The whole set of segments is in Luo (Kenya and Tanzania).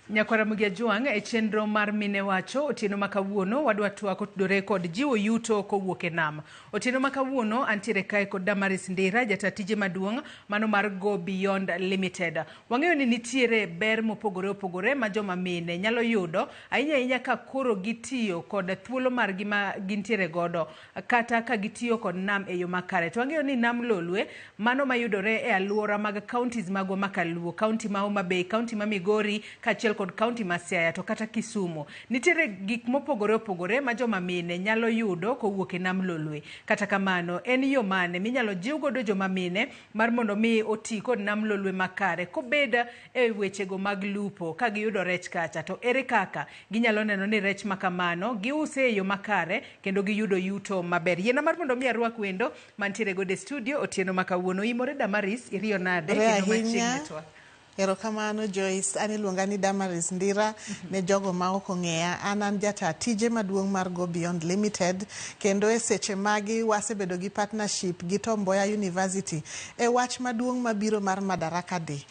Nyakwara Mugia Jwang' e chenro mar Mine Wacho otieno ma kawuono wadwa twak kotudore kod jiwo yuto kowuok e nam. Otieno ma kawuono antiere kae kod Damaris Ndira, jata tije maduong' mano mar Go Beyond Limited. Wang'eyo ni nitiere ber mopogore opogore ma joma mine nyalo yudo ahinya ahinya ka koro gitiyo kod thuolo margi ma gintiere godo kata ka gitiyo kod nam e yo makare. To wang'eyo ni nam Lolwe mano mayudore e aluora mag counties magwa ma Kaluo, county ma Homa Bay, county ma Migori kaachiel kod county ma Siaya to kata Kisumu. Nitiere gik mopogore opogore ma joma mine nyalo yudo kowuok e nam Lolwe. Kata kamano, en yo mane minyalo jiw godo joma mine mar mondo mi oti kod nam Lolwe makare kobed e wechego mag lupo ka giyudo rech kacha to ere kaka ginyalo neno ni rech ma kamano giuse e yo makare kendo giyudo yuto maber. Yiena mar mondo mi arwak wendo mantiere godo e studio otieno ma kawuono. Oimore Damaris, iriyo nade Ore kendo machiegni ahinya. twak. Erokamano Joyce, an iluonga ni Damaris Ndira ne jogo ma ok ong'eya. An an jata tije maduong' mar Go Beyond Limited kendo e seche magi wasebedo gi partnership gi Tom Mboya University e wach maduong' mabiro mar Madaraka Day.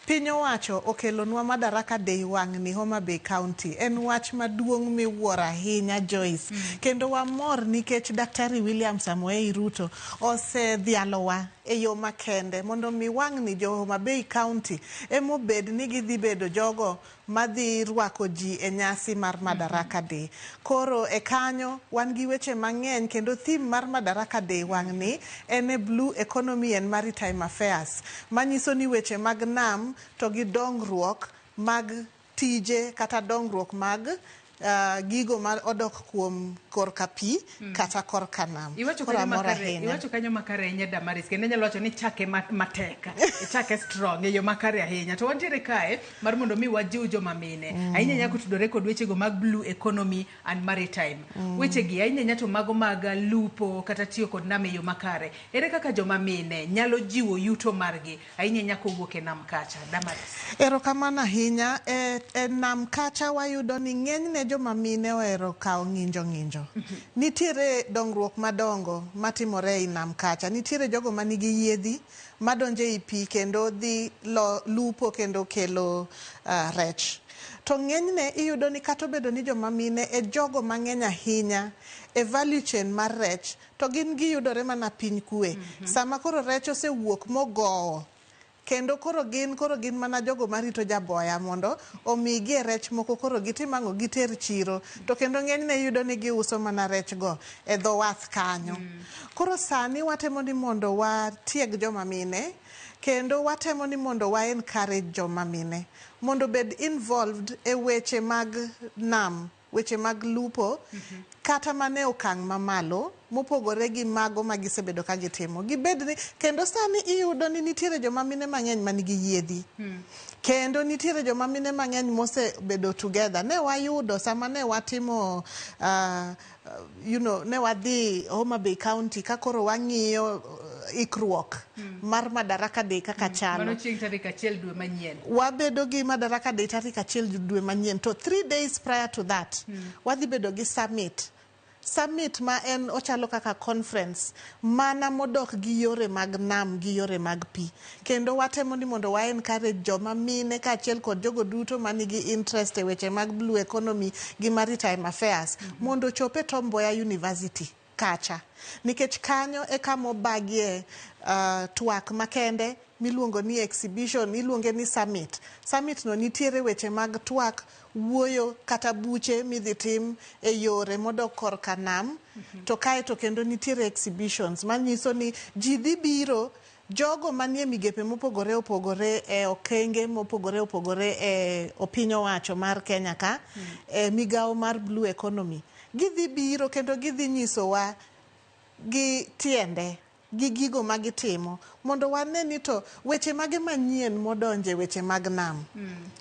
Piny owacho okelonwa Madaraka Day wang'ni Homa Bay County. En wach maduong' miwuoro ahinya Joyce. Kendo wamor nikech Daktari William Samoei Ruto osedhialowa e yo makende mondo mi wang'ni jo Homa Bay County emobed ni gidhi bedo jogo madhi rwako ji e nyasi mar Madaraka Day. Koro e kanyo wan gi weche mang'eny kendo theme mar Madaraka Day wang'ni en e Blue Economy and Maritime Affairs manyiso ni weche mag nam to gi dongruok mag tije kata dongruok mag gigo ma odok kuom korka pi kata korka nam. Iwacho Koro kanyo amor makare, ahinya. iwacho kanyo makare ahinya Damaris, kendo inyalo wacho ni chake matek, ichake strong e yo makare ahinya. To wantiere kae mar mondo mi wajiw joma mine ahinya ahinya kotudore kod wechego mag blue economy and maritime. Wechegi ahinya ahinya to mago mag lupo kata tiyo kod nam e yo makare. Ere kaka joma mine nyalo jiwo yuto margi ahinya ahinya kowuok e nam kacha, Damaris? Erokamano ahinya. E, e nam kacha wayudo ni ng'enyne joma mine ohero kawo ng'injo ng'injo. Nitiere dongruok madongo matimore ei nam kacha. Nitiere jogo manigi yiedhi madonjo ei pi kendo dhi lo, lupo kendo kelo rech. To ng'enyne iyudo ni kata obedo ni joma mine e jogo mang'eny ahinya e value chain mar rech, to gin giyudore mana piny kwe. Sama koro rech osewuok mogowo, kendo koro gin koro gin mana jogo marito jaboya mondo omigie rech moko koro gitim ang'o giter chiro. To kendo ng'enyne iyudo ni giuso mana rech go e dho wath kanyo. Koro sani watemo ni mondo watieg joma mine kendo watemo ni mondo wa encourage joma mine mondo obed involved e weche mag nam, weche mag lupo kata mana e okang' mamalo mopogore gi mago ma gisebedo ka gitimo. Gibed ni kendo sani iyudo ni nitiere joma mine mang'eny manigi yiedhi. Kendo nitiere joma mine mang'eny mosebedo together. Ne wayudo sama ne watimo ne wadhi Homa Bay County ka koro wang'iyo ikruok mar Madaraka Day kaka chalo. Mano chieng' tarik 1 dwe manyien. Wabedo gi Madaraka Day tarik 1 dwe manyien. To 3 days prior to that, wadhi bedo gi summit. Summit ma en ochalo kaka conference mana modok gi yore mag nam gi yore mag pi. Kendo watemo ni mondo wa encourage joma mine kaachiel kod jogo duto manigi interest e weche mag blue economy gi maritime affairs mondo ochop e Tom Mboya University kacha. Nikech kanyo e kama obagie twak makende miluongo ni exhibition, iluonge ni summit. Summit no nitiere weche mag twak, wuoyo kata buche midhi tim e yore modok korka nam. To kae to kendo nitiere exhibitions manyiso ni ji dhi biro, jogo manie migepe mopogore opogore e okenge mopogore opogore e piny owacho mar Kenya ka, e migawo mar blue economy. Gidhi biro kendo gidhi nyisowa gi tiende gi gigo magitimo mondo wane ni to weche mage manyien modonje weche mag nam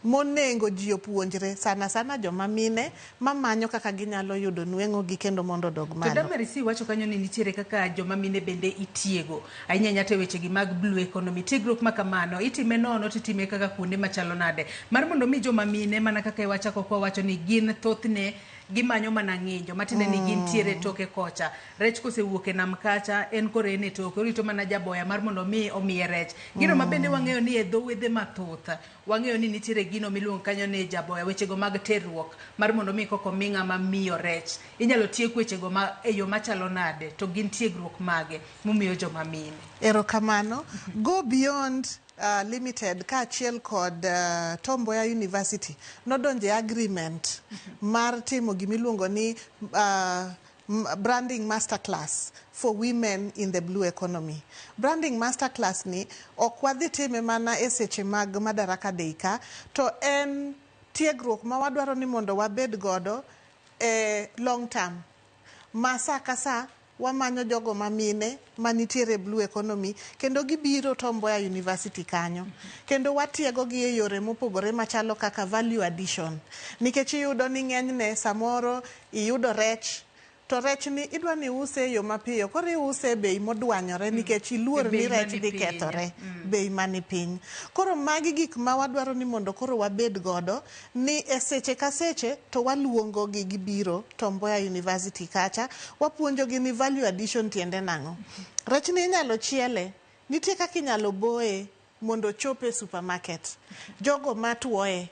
monengo ji opuonjre, sana sana joma mine mamanyo kaka ginyalo yudo nweng'o gi kendo mondo odog To malo. Damaris iwacho kanyo ni nitiere kaka joma mine bende itiego ahinya ahinya to e wechegi mag blue economy. Tiegruok ma kamano itime nono to itime kaka kuonde machalo nade mar mondo mi joma mine mana kaka iwachako kwa wacho ni gin thothne Gimanyo mana ng'injo matiende ni gintiere toke kocha. Rech kosewuok e nam kacha, en koro en e toke, orito mana jaboya mar mondo mi omiye rech. Gino ma bende wang'eyo ni e dho wedhe mathoth, wang'eyo ni nitiere gino miluongo kanyo ni jaboya, wechego mag terruok mar mondo mi koko mi ng'ama miyo rech. Inyalo tiek wechego ma e yo machalo nade to gin tiegruok mage mumiyo joma mine? Erokamano. Go Beyond Limited kaachiel kod Tom Mboya University nodonjo e agreement mar timo gimiluongo ni branding masterclass for women in the blue economy. Branding masterclass ni ok wadhi time mana e seche mag Madaraka Day ka, to en tiegruok ma wadwaro ni mondo wabed godo e long term. Ma sa ka sa wamanyo jogo mamine manitiere e blue economy kendo gibiro Tom Mboya University kanyo. Kendo watiego gi e yore mopogore machalo kaka value addition. Nikech iyudo ni ng'enyne samoro iyudo rech to rech ni idwa ni iuse e yo mapiyo, koro iuse e bei modwanyore nikech iluor ni rech dhi kethore, bei mani piny. Koro magi gik ma wadwaro ni mondo koro wabed godo ni e seche ka seche to waluongo gi gibiro Tom Mboya University kacha, wapuonjo gi ni value addition tiende nang'o. Rech ni inyalo chiele, nitie kaka inyalo boye mondo ochop e supermarket. Jogo matuoye,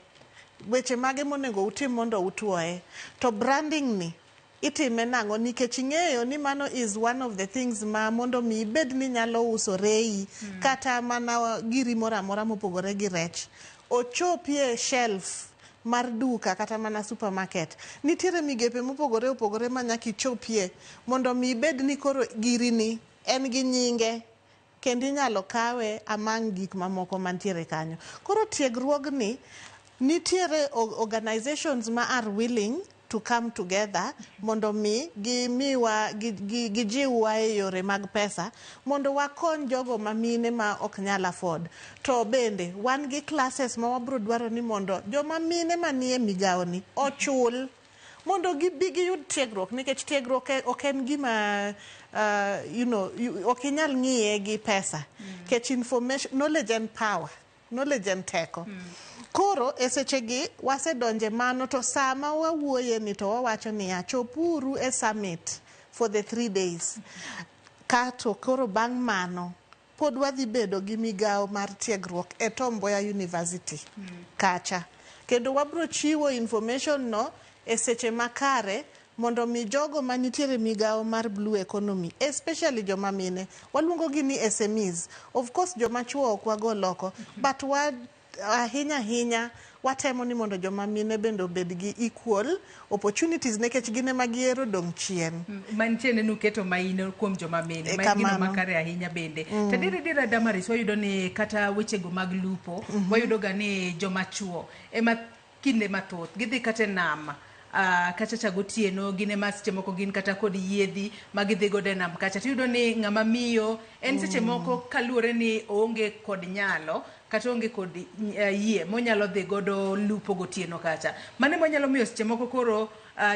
weche mage monego utim mondo utuoye. To branding ni itime nang'o nikech ing'eyo ni mano is one of the things ma mondo mi ibed ni nyalo uso reyi kata mana giri moro amora mopogore gi rech ochopie shelf mar duka kata mana supermarket. Nitiere migepe mopogore opogore ma nyaka ichopie mondo mi ibed ni koro giri ni en gi nyinge kendo inyalo kawe among gik mamoko mantiere kanyo. Koro tiegruogni nitiere organizations ma are willing to come together mondo mi gimiwa gijiwwa e yore mag pesa mondo wakony jogo mamine ma ok nyal afford. To bende wan gi classes ma wabro dwaro ni mondo joma mine manie migawo ni ochul mondo gibi giyud tiegruok, nikech tiegruok ok en gima ok inyal ng'iye gi pesa, nikech information, knowledge and power, knowledge en teko. Koro e sechegi wasedonje mano, to sama wawuoye ni to wawacho niya, chopuru e summit for the 3 days kato koro bang' mano pod wadhi bedo gi migawo mar tiegruok e Tom Mboya University kacha, kendo wabro chiwo information no e seche makare mondo mi jogo manitiere migawo mar blue economy, especially joma mine, waluongo gi ni SMEs. Of course joma chuo ok wago loko, but wa ahinya ahinya watemo ni mondo joma mine bende obed gi equal opportunities, nikech gin ema gihero dong' chien. Mantie ne nuketo maino kuom joma mine ma en gino Kamano. Makare ahinya bende. To adier adier, Damaris, wayudo ni kata wechego mag lupo, wayudo ga ni joma chuo ema kinde mathoth gidhi kata e nam kacha cha gotieno, gin ema seche moko gin kata kod yiedhi ma gidhi godo e nam kacha, tiyudo ni ng'ama miyo en seche moko kaluwore ni oonge kod nyalo kata oonge kod yie monyalo dhi godo lupo gotieno kacha. Mano ema nyalo miyo seche moko koro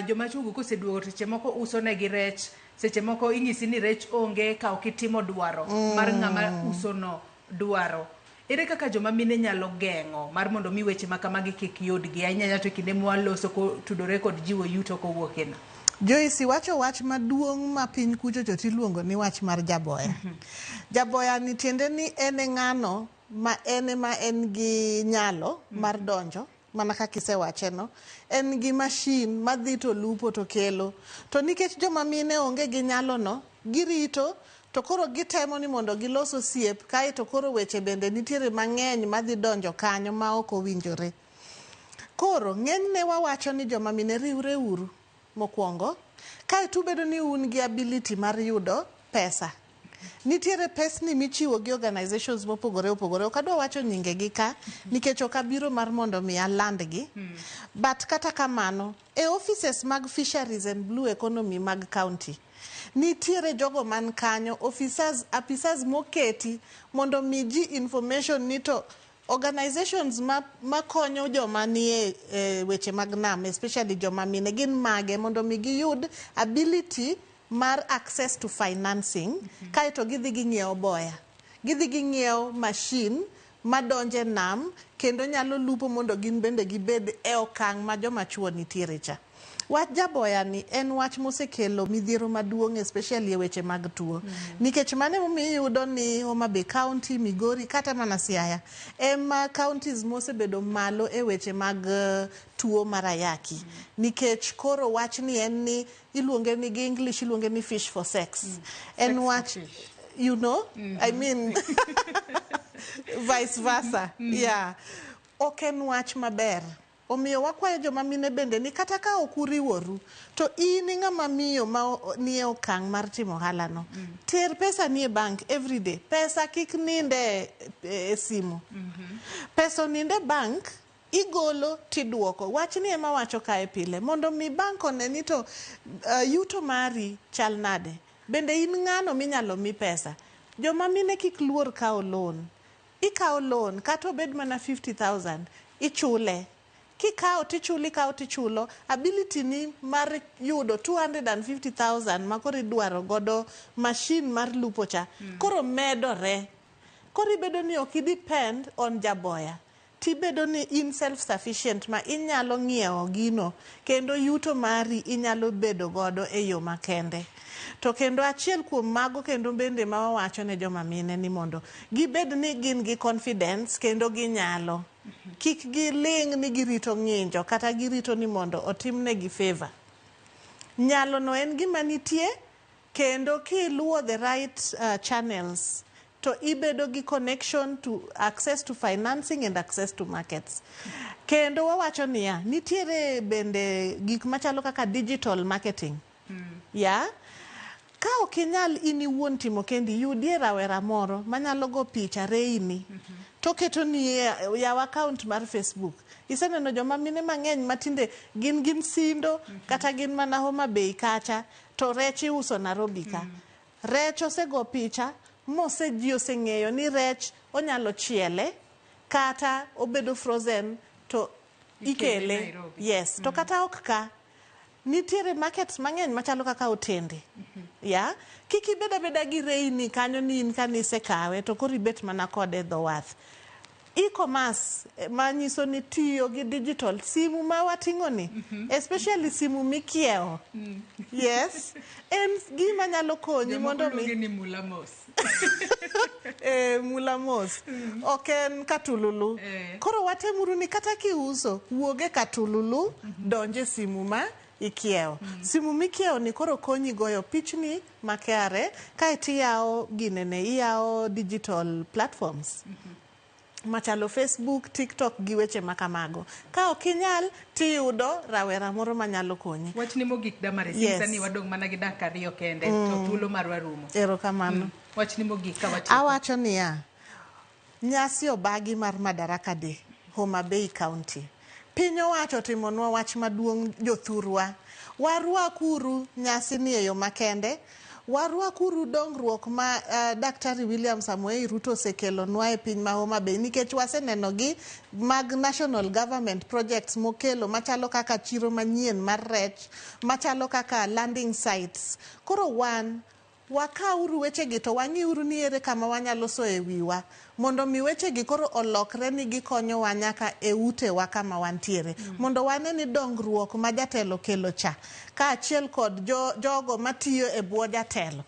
joma chuo go koseduogo to seche moko uso negi rech, seche moko inyisi ni rech onge ka ok itimo dwaro mar ng'ama uso no dwaro. Ere kaka joma mine nyalo geng'o mar mondo mi weche ma kamagi kik yudgi, ahinya ahinya to e kinde mwaloso kotudore kod jiwo yuto kowuok e nam? Joyce, wacho wach maduong' ma piny kucho cho tiluongo ni wach mar jaboya. Jaboya ni tiende ni en e ng'ano ma en ema en gi nyalo mar donjo mana kaka isewache no, en gi mashin madhi to lupo to kelo. To nikech joma mine onge gi nyalo no, girito to koro gitemo ni mondo gilos osiep, kaeto koro weche bende nitiere mang'eny madhi donjo kanyo ma ok owinjore. Koro ng'enyne wawacho ni joma mine, riwre uru mokwongo, kaeto ubedo ni un gi ability mar yudo pesa. Nitiere pesni michiwo gi organizations mopogore opogore. Ok adwa wacho nyingegi ka nikech ok abiro mar mondo mi alandgi. But kata kamano, e offices mag fisheries and blue economy mag county, nitiere jogo man kanyo, officers, apisas moketi mondo mi ji information ni to organizations ma makonyo joma nie e weche mag nam, especially joma mine, gin mage, mondo mi giyud ability mar access to financing. Kaeto gidhi ging'iewo boya, gidhi ging'iewo machine madonje nam kendo nyalo lupo mondo gin bende gibed e okang' ma joma chuo nitiere cha. Wach jaboya ni en wach mosekelo midhiero maduong' especially e weche mag tuo. Nikech mano emomiyo iyudo ni Homa Bay County, Migori kata mana Siaya ema counties mosebedo malo e weche mag tuo mar ayaki. Nikech koro wachni en ni iluonge ni gi English iluonge ni fish for sex. En Sex for wach fish. you know, I mean vice versa. Yeah. Ok en wach maber. Omiyo wakwayo joma mine bende ni kata ka ok uriworu, to in ng'ama miyo ma nie okang' mar timo ohala no. Ter pesa ni e bank every day. Pesa kik ninde e simu. Pesa oninde bank, igolo tiduoko. Wachni ema wacho kae pile. Mondo mi bank one ni to yuto mari chal nade. Bende in ng'ano minyalo mi pesa. Joma mine kik luor kawo loan. Ikawo loan kata obed mana 50,000, ichule. Kikawo tichulo, ikawo tichulo, ability ni mar yudo 250,000 ma koro idwaro godo machine mar lupo cha, koro medore. Koro ibedo ni ok i depend on jaboya. Tibedo ni in self sufficient ma inyalo ng'iewo gino kendo yuto mari inyalo bedo godo e yo makende. To kendo achiel kuom mago kendo bende ma wawacho ne joma mine ni mondo gibed ni gin gi confidence kendo ginyalo. Kik giling' ni girito ng'injo kata girito ni mondo otimnegi favor. Nyalo no en gima nitie kendo kiluwo the right channels to ibedo gi connection to access to financing and access to markets. Kendo wawacho niya, nitiere bende gik machalo kaka digital marketing. Yeah? Ka ok inyal in iwuon timo kendi, yudie rawera moro manyalo go picha reini to ketoni e yaw account mar Facebook. Iseneno joma mine mang'eny matinde gin gi Msindo kata gin mana Homa Bay kacha to rech iuso Nairobi ka. Rech osego picha mose ji oseng'eyo ni rech onyalo chiele kata obedo frozen to Ikele ikele. Nairobi. Yes, to kata ok ka nitiere markets mang'eny machalo kaka otende. Ya, kik ibed abeda gi reini kanyo ni in kanisekawe to koro ibet mana kode e dho wath. E-commerce manyiso ni tiyo gi digital simu ma wating'o ni especially simu mikiewo. Yes, en gima nyalo konyi Jomoko mondo mi luonge ni mula mos. Mula mos. Ok en katululu. Koro watemuru ni kata kiuso, wuog e katululu, donj e simu ma ikiewo. Simu mikiewo ni koro konyi goyo pichni makare, kaeto iyawo ginene, iyawo digital platforms. Machalo Facebook, TikTok gi weche makamago. Ka ok inyal, tiyudo rawera moro manyalo konyi. Wachni mogik Damaris, Yes. nyisa ni wadong' mana gi dakika ariyo kende to thuolo marwa rumo. Erokamano. Wachni mogik ka watieko. Awacho niya, nyasi obagi mar Madaraka Day, Homa Bay County. Piny owacho otimonwa wach maduong' jothurwa. Warwakuru nyasi ni e yo makende. Warwakuru dongruok ma Daktari William Samoei Ruto osekelonwa e piny ma Homa Bay nikech waseneno gi mag national government projects mokelo machalo kaka chiro manyien mar rech, machalo kaka landing sites. Koro wan wakauru wechegi to wang'iuru ni ere kama wanyalo soye wiwa mondo mi wechegi koro olokre ni gikonyowa nyaka e utewa kama wantiere. Mondo wane ni dongruok ma jatelo kelo cha kaachiel kod jogo matiyo e bwo jatelo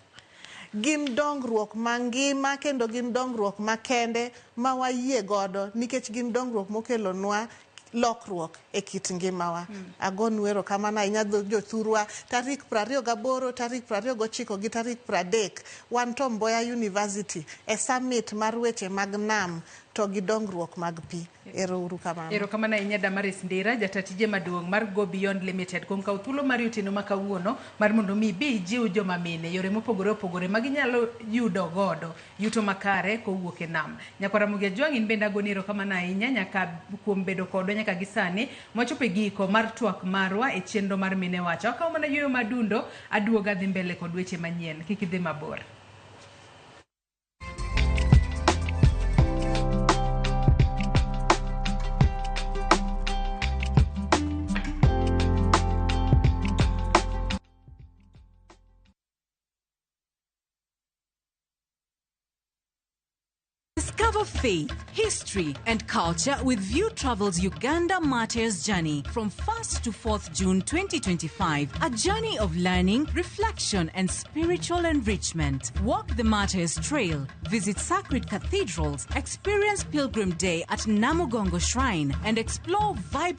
gin dongruok mangima kendo gin dongruok makende ma wayie godo nikech gin dongruok mokelonwa lokruok e kit ngimawa. Agonu erokamano ahinya jothurwa tarik 28, tarik 29 gi tarik 30 wan Tom Mboya University e summit mar weche mag nam to gi dongruok mag pi. Ero uru kamano. Erokamano ahinya Damaris Ndira, jata tije maduong' mar Go Beyond Limited kuom kawo thuolo mari otieno ma kawuono mar mondo mi ibi ijiw joma mine yore mopogore opogore ma ginyalo yudo godo yuto makare kowuok e nam. Nyakwar Ramogi Ajwang' in bende agoni erokamano ahinya nyaka kuom bedo kodwa nyaka gi sani mwachopo e giko mar twak marwa e chenro mar Mine Wacho. Akawo mana yueyo madundo, aduogo adhi mbele kod weche manyien. Kik idhi mabor. Discover Discover faith, history, and culture with View Travels Uganda Martyrs Journey from 1st to 4th June 2025. A journey of learning, reflection, and spiritual enrichment. Walk the Martyrs Trail, visit sacred cathedrals, experience Pilgrim Day at Namugongo Shrine, and explore vibrant